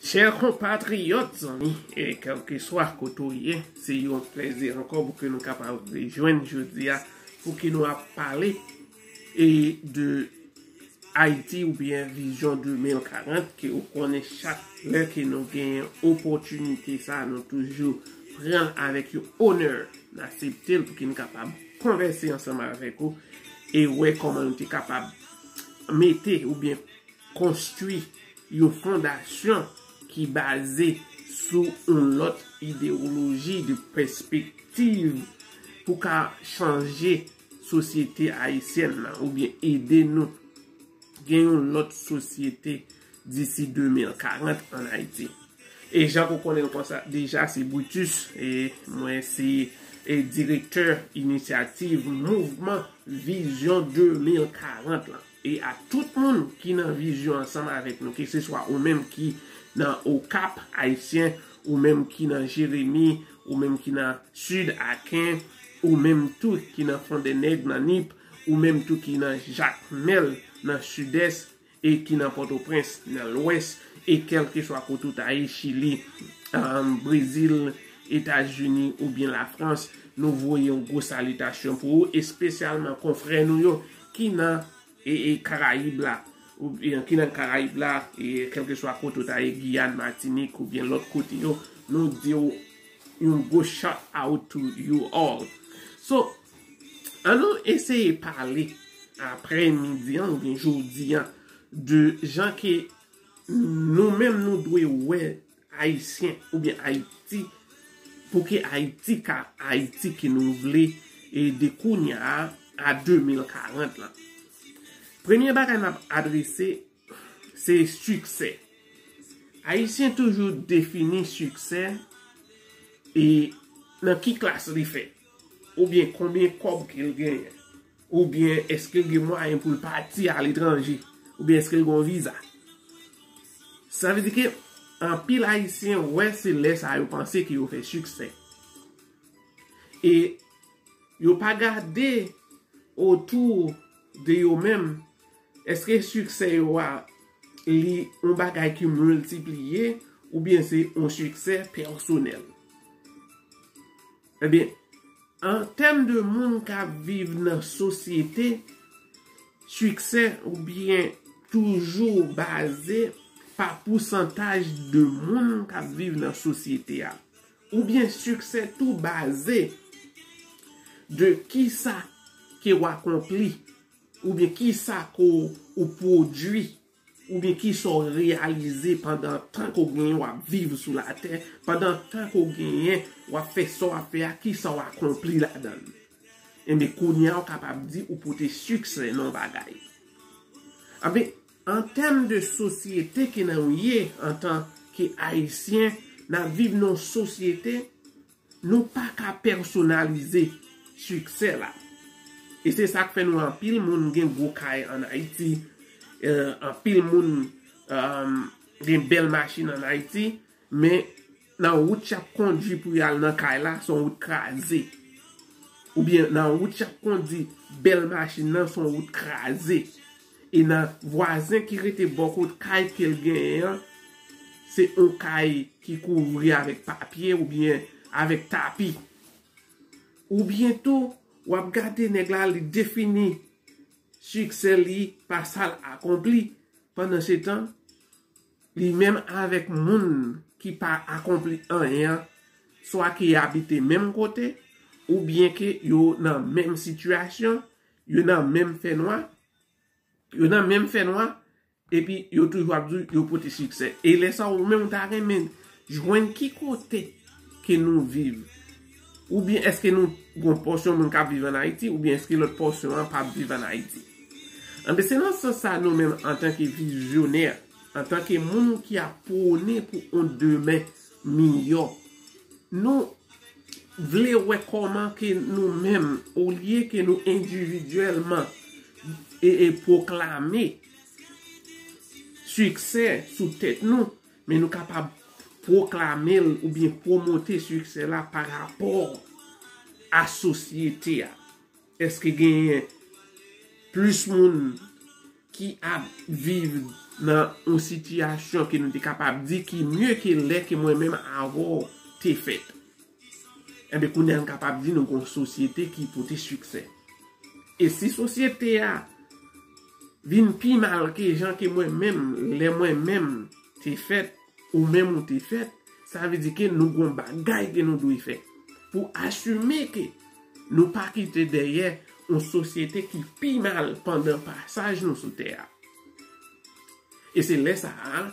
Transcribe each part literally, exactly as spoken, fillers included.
Chè konpatriyòt, zanmi, e kèlkeswa kote w ye, se yon plèzi ankò pou ke nou kapab rejwenn jodi a, pou ke nou ap pale e de Ayiti oubyen vizyon de mil karant, ke ou konnen chak lè ke nou genyen opòtinite sa, nou toujou pran l avèk yon onè, n aksepte l pou ke n kapab konvèse ansanm avèk ou e wè kòman nou te kapab mete oubyen konstwi yon fondasyon ki baze sou yon lòt idewoloji de pèspektiv pou ka chanje sosyete ayisyèn nan, oubyen ede nou gen yon lòt sosyete disi de mil karant ann Ayiti. E jan ke w konnen l konsa, deja se Brutus, e mwen se e direktè inisyativ mouvman Vizyon de mil karant lan. E a tout moun ki nan vizyon ansanm avèk nou, keseswa ou menm ki nan Okap Ayisyen, ou menm ki nan Jeremi, ou menm ki nan Sid Aken, ou menm tou ki nan Fondènèg nan Nip, ou menm tou ki nan Jakmèl nan Sidès, e ki nan Pòtoprens, nan Lwès, e kèlkeswa kote w ta ye, Chili, um, Brezil, Etazini oubyen Lafrans, nou voye yon gwo salitasyon pou ou, espesyalman konfrè nou yo ki nan e, e Karayib la, oubyen ki nan Karayib la, e kèlkeswa kote w ta ye, Giyàn, Matinik oubyen lòt kote yo, nou di w yon gwo shout out to you all. So, an nou eseye pale aprè midi an oubyen jodi an de jan ke nou menm nou dwe wè Ayisyen oubyen Ayiti, pou ke Ayiti ka Ayiti ke nou vle e de kounye a a de mil karant lan. Premye bagay n ap adrese, se siksè. Ayisyen toujou defini siksè e nan ki klas li fèt, oubyen konbyen kòb ke l genyen, oubyen èske l gen mwayen pou l pati aletranje, oubyen èske l gen yon viza. Sa vle di ke anpil Ayisyen wè se lè sa yo panse ke yo fè siksè. E yo pa gade otou de yo menm, èske siksè yo a, li yon bagay ki miltipliye, oubyen se yon siksè pèsonèl? Ebyen, an tèm de moun k ap viv nan sosyete, siksè oubyen toujou baze pa pousantaj de moun k ap viv nan sosyete a. Oubyen siksè tou baze de kisa ke w akonpli, oubyen kisa ke w pwodui, oubyen kisa w reyalize pandan tan ke w genyen w ap viv sou latè, pandan tan ke w genyen w ap fè sa w ap fè a, kisa w akonpli ladan l. Enben, kounye a w kapab di ou pote siksè nan yon bagay. Anben, an tèm de sosyete ke nou ye antan ke Ayisyen, n ap viv nan yon sosyete, nou pa ka pèsonalize siksè la. E se sa k fè nou anpil moun gen gwo kay ann Ayiti, eh, anpil moun, eh, gen bèl machin ann Ayiti, men nan wout y ap kondui pou y al nan kay la, se yon wout kraze. Oubyen nan wout y ap kondui bèl machin nan, se yon wout kraze. E nan vwazen ki rete bò kot kay ke l genyen an, se yon kay ki kouvri avèk papye oubyen avèk tapi. Oubyen tou, w ap gade nèg la, li defini siksè li pa sa l akonpli. Pandansetan, li menm avèk moun ki pa akonpli anyen an, swa ke y abite menm kote, oubyen ke yo nan menm sitiyasyon, yo nan menm fènwa, yo nan menm fènwa, epi yo toujou ap di yo pote siksè. E lè sa a, ou menm ou ta renmen jwenn ki kote ke nou viv? Oubyen èske nou gon pòsyon moun k ap viv ann Ayiti, oubyen èske lòt pòsyon an p ap viv ann Ayiti? Anben, se nan sans sa nou menm, antanke vizyonè, antanke moun ki ap pwone pou yon demen miyò, nou vle wè kòman ke nou menm, olye ke nou endividyèlman e, e pwoklame siksè sou tèt nou, men nou kapab pwoklame l oubyen pwomote siksè la pa rapò a sosyete a. Èske genyen plis moun ki ap viv nan yon sitiyasyon ke nou te kapab di ki mye ke lè ke mwen menm avè w te fèt. Enben, kounye a n kapab di nou gen yon sosyete ki pote siksè. E si sosyete a vin pi mal ke jan ke mwen menm, lè mwen menm te fèt, ou menm ou te fèt, sa vle di ke nou gon bagay ke nou dwe fè pou asime ke nou pa kite dèyè yon sosyete ki pi mal pandan pasaj nou sou tè a. E se lè sa a,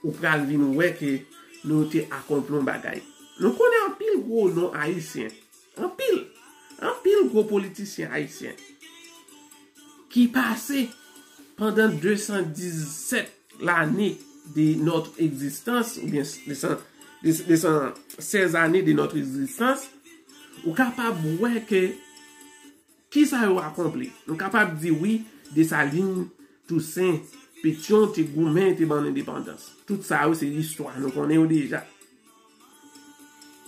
ou pral vin wè ke nou te akonpli yon bagay. Nou konnen anpil gwo non ayisyen, anpil, anpil gwo politisyen ayisyen ki pase pandan de san disèt lane de notre existence, oubyen de san, de, de san sèz ane de notre existence, ou kapab wè ke kisa yo akonpli. Nou kapab di wi, Desalin, Tousen, Petyon te goumen, te ban n endepandans. Tout sa yo se istwa, nou konnen yo deja.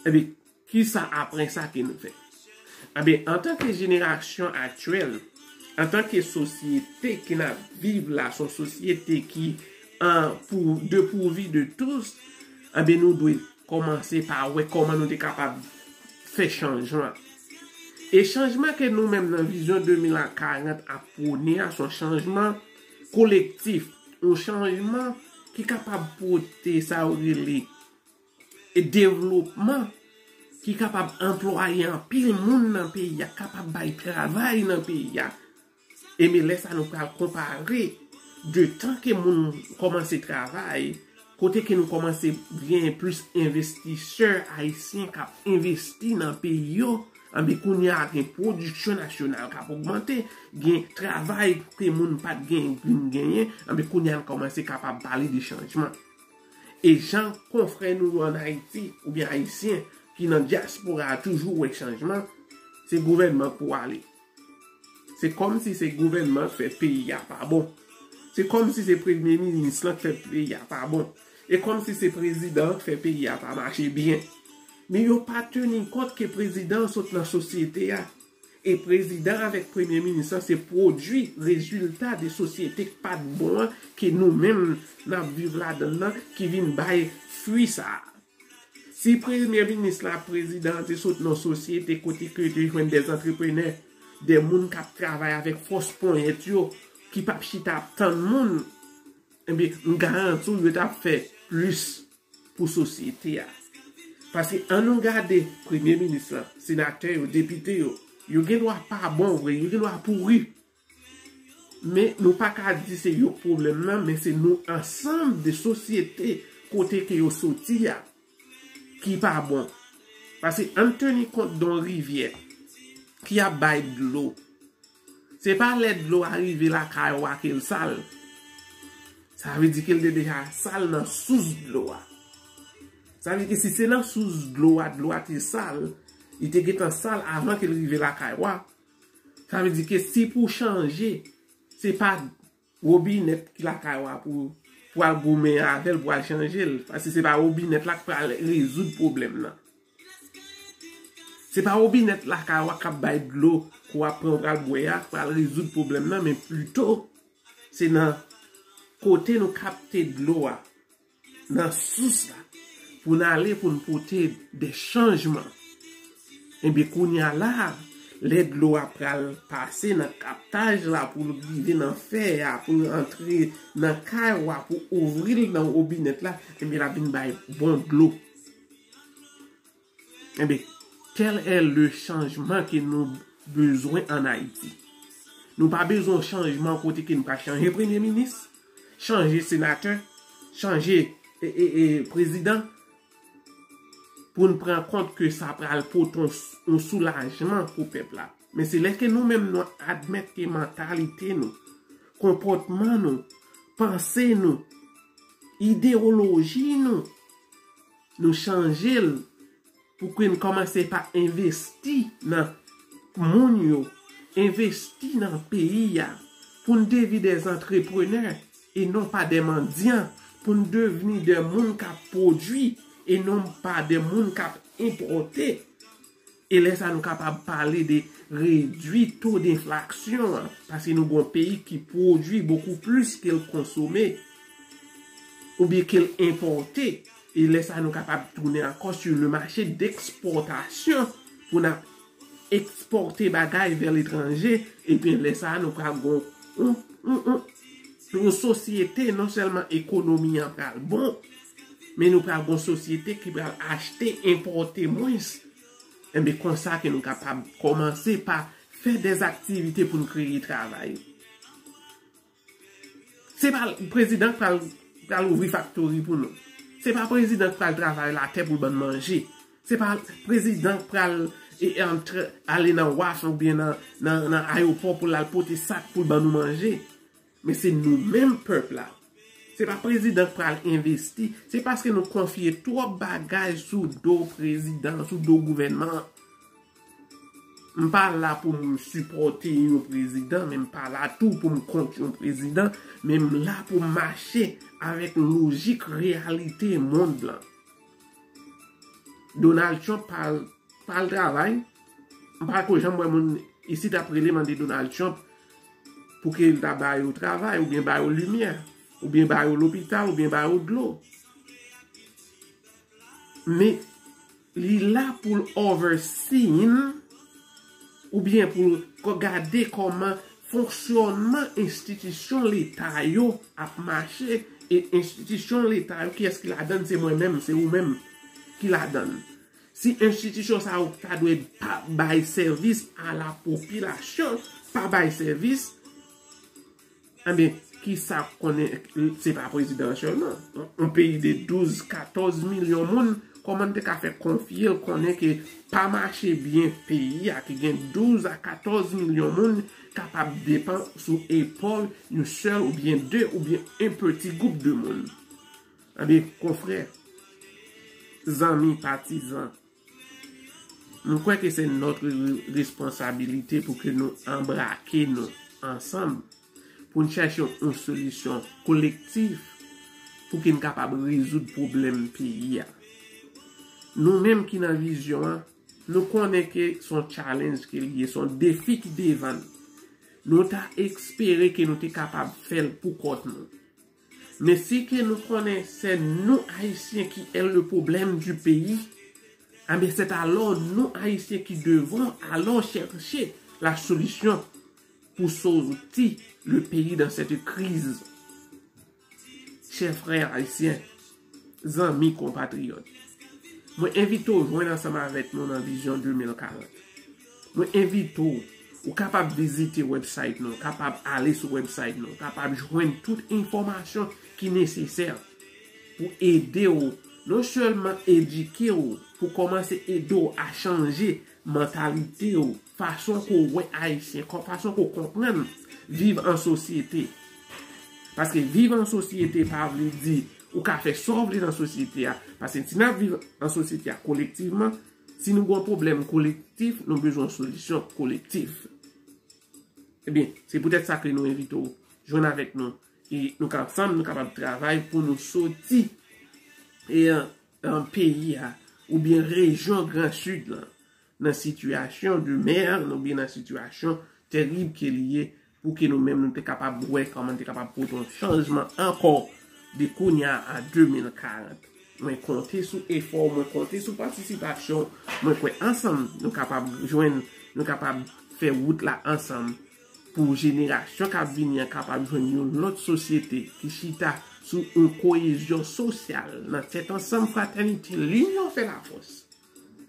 Epi, kisa apre sa ke nou fè? Enben, antanke jenerasyon aktyèl, antanke sosyete ke n ap viv la, se yon sosyete ki an pou depouvi de tous, enben, nou dwe kòmanse pa wè kòman nou te kapab fè chanjman. E chanjman ke nou menm nan vizyon de mil karant ap pwone a, se yon chanjman kolektif, yon chanjman ki kapab pote sa yo rele e devlopman, ki kapab anplwaye anpil moun nan peyi a, kapab bay travay nan peyi a. E men lè sa nou pral konpare de tan ke moun kòmanse travay, kote ke nou kòmanse gen plis envestisè ayisyen k ap envesti nan peyi yo, anben kounye a gen pwodiksyon nasyonal k ap ogmante, gen travay ke moun pa t gen vin genyen, anben kounye a n kòmanse kapab pale de chanjman. E jan konfrè nou yo ann Ayiti, oubyen ayisyen, ki nan dyaspora a toujou wè chanjman, se gouvènman k pou ale. Se kòmsi se gouvènman k fè peyi a pa bon. Se kòmsi se premye minis lan k fè peyi a pa bon. E kòmsi se prezidan an k fè peyi a pa mache byen. Men yo pa teni kont ke prezidan an sot nan sosyete a. E prezidan avèk premye minis lan se pwodui, rezilta de sosyete k pa t bon an ke nou menm n ap viv ladan l lan ki vin bay fwi sa a. Si premye minis la, prezidan an te sot nan sosyete kote ke yo te jwenn de antreprenè, de moun k ap travay avèk fòs ponyèt yo, ki p ap chita ap tann moun, enben, m garanti w yo t ap fè plis pou sosyete a. Paske ann nou gade premye minis lan, senatè yo, depite yo, yo gen dwa pa bon vre, yo gen dwa pouri. Men nou pa ka di se yo k pwoblèm nan, men se nou ansanm de sosyete kote ke yo soti a ki pa bon. Paske ann teni kont de yon rivyè ki ap bay dlo. Se pa lè dlo a rive lakay ou a ke l sal. Sa vle di ke l te deja sal nan sous dlo a. Sa vle di ke si se nan sous dlo a, dlo a te sal, li te gentan sal avan ke l rive lakay ou a. Sa vle di ke si pou chanje, se pa wobinèt ki lakay ou a pou, pou al goumen avè l, pou al chanje l. Paske se pa wobinèt la k pral rezoud pwoblèm nan. Se pa wobinèt lakay ou a k ap bay dlo ke w ap pran, w pral bwè a, k pral rezoud pwoblèm nan, men pito se nan kote nou kapte dlo a, nan sous la, pou n ale pou n pote de chanjman. Enben, kounye a la, lè dlo a pral pase nan kaptaj la pou l rive nan fè a, pou l antre nan kay ou a, pou ouvri l nan wobinèt la, enben, l ap vin bay bon dlo. Enben, quel est le changement que nous besoin en Haïti? Nou pa bezwen yon chanjman kote ke nou ka chanje premye minis, chanje senatè, chanje e, e, e, prezidan, pou n pran kont ke sa pral pote yon, yon soulajman pou pèp la. Men se lè ke nou menm nou admèt ke mantalite nou, konpòtman nou, panse nou, idewoloji nou, nou chanje l pou ke n kòmanse pa envesti nan moun yo, envesti nan peyi a, pou n devni de antreprenè e non pa de mandyan, pou n devni de moun k ap pwodui e non pa de moun k ap enpòte. E lè sa nou kapab pale de redwi to denflasyon an, paske nou gen yon peyi ki pwodui bokou plis ke l konsome, oubyen ke l enpòte. E lè sa nou kapab tounen ankò sur le marché d'exportation pou n ap ekspòte bagay vè letranje, ebyen lè sa nou pral gen yon, yon, yon, yon sosyete, non sèlman ekonomi an pral bon, men nou pral gen yon sosyete ki pral achte, enpòte mwens. Enben konsa ke nou kapab kòmanse pa fè dèzaktivite pou n kreye travay. Se pa prezidan k pral, pral ouvri faktori pou nou. Se pa prezidan k pral travay latè pou l ban n manje. Se pa prezidan k pral e, antre, ale nan waf oubyen nan, nan, nan ayewopò pou l al pote sak pou l ban nou manje. Men se nou menm pèp la. Se pa prezidan k pral envesti. Se paske nou konfye twòp bagay sou do prezidan, sou do gouvènman an. M pa la pou m sipòte yon prezidan, men m pa la tou pou m kont yon prezidan, men m la pou m mache avèk lojik reyalite mond lan. Donald Trump pa al, pa al travay. M pa ko janm wè moun isit ap rele mande Donald Trump pou ke l ta ba yo travay, oubyen ba yo limyè, oubyen ba yo lopital, oubyen ba yo dlo. Men li la pou l overseeing, oubyen pou l gade kòman fonksyònman enstitisyon leta yo ap mache, e enstitisyon leta yo, kiyès ki ladann? Se mwen menm, se ou menm ki ladann. Si enstitisyon sa yo ta dwe pa bay sèvis a la popilasyon, pa bay sèvis, enben, kisa konnen, se pa prezidan an sèlman. Yon, yon peyi de douz, katòz milyon moun, kòman n te ka fè konfye l konnen ke pa mache byen peyi a, ki gen douz a katòz milyon moun, kapab depan sou epòl yon sèl oubyen de oubyen yon peti gwoup de moun? Enben, konfrè, zanmi, patizan, m kwè ke se notre re-, responsabilité pou ke nou anbrake nou ansanm, pou n chèche yon solisyon kolektif pou ke n kapab rezoud pwoblèm peyi a. Nou menm ki nan vizyon an, nou konnen ke se yon challenge ke li ye, se yon defi ki devan n. Nou ta espere ke nou te kapab fè l pou kont nou. Men si ke nou konnen se nou Ayisyen ki est le problème du pays, enben c'est alors nous Haïtiens qui devons alors chercher la solution pou soti le pays dans cette crise. Chè frè ayisyen, zanmi konpatriyòt, mwen envite w jwenn ansanm avèk nou nan vizyon de mil karant. Mwen envite w, ou kapab vizite website nou, ou kapab ale sou website nou, ou kapab jwenn tout enfòmasyon ki nesesè pou ede w, non sèlman edike w, pou kòmanse ede w a chanje mantalite w, fason ke w wè Ayisyen, kò-, fason ke w konprann viv an sosyete. Paske viv an sosyete pa vle di ou ka fè sa w vle nan sosyete a. Paske si n ap viv an sosyete a kolektivman, si nou gen yon pwoblèm kolektif, nou bezwen yon solisyon kolektif. Ebyen, se poutèt sa ke nou envite w jwenn avèk nou. E nou ka, ansanm, nou kapab travay pou nou soti e, an, an peyi a, oubyen rejyon Gran Sid lan, nan sitiyasyon de mèd, oubyen nan sitiyasyon terib ke li ye, pou ke nou menm nou te kapab wè kòman nou te kapab pote yon chanjman ankò de kounye a a de mil karant. Mwen konte sou efò w, mwen konte sou patisipasyon w. Mwen kwè ansanm nou kapab jwenn, nou kapab fè wout la ansanm pou jenerasyon k ap vini an kapab jwenn yon lòt sosyete ki chita sou yon koyezyon sosyal nan tèt ansanm, fratènite, linyon fè lafòs.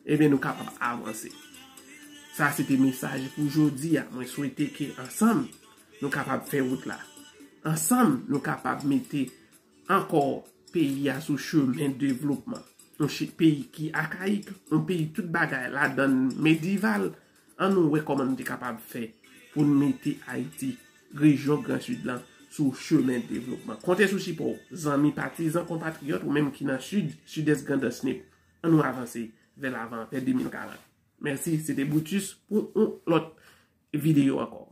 Ebyen, nou kapab avanse. Sa se te mesaj pou jodi a. Mwen swete ke ansanm nou kapab fè wout la. Ansanm nou kapab mete ankò peyi a sou chemen devlopman. Yon che-, peyi ki akayik, yon peyi tout bagay ladan l medyeval. Ann nou wè kòman nou te kapab fè pou n mete Ayiti, rejyon Gran Sid lan, sou chemen devlopman. Konte sou sipò w, zanmi, patizan, konpatriyòt, ou menm ki nan Sid, Sidès, Grandans, Nip. Ann nou avanse vè lavan, vè de mil karant. Mèsi, se te Brutus pou yon lòt videyo ankò.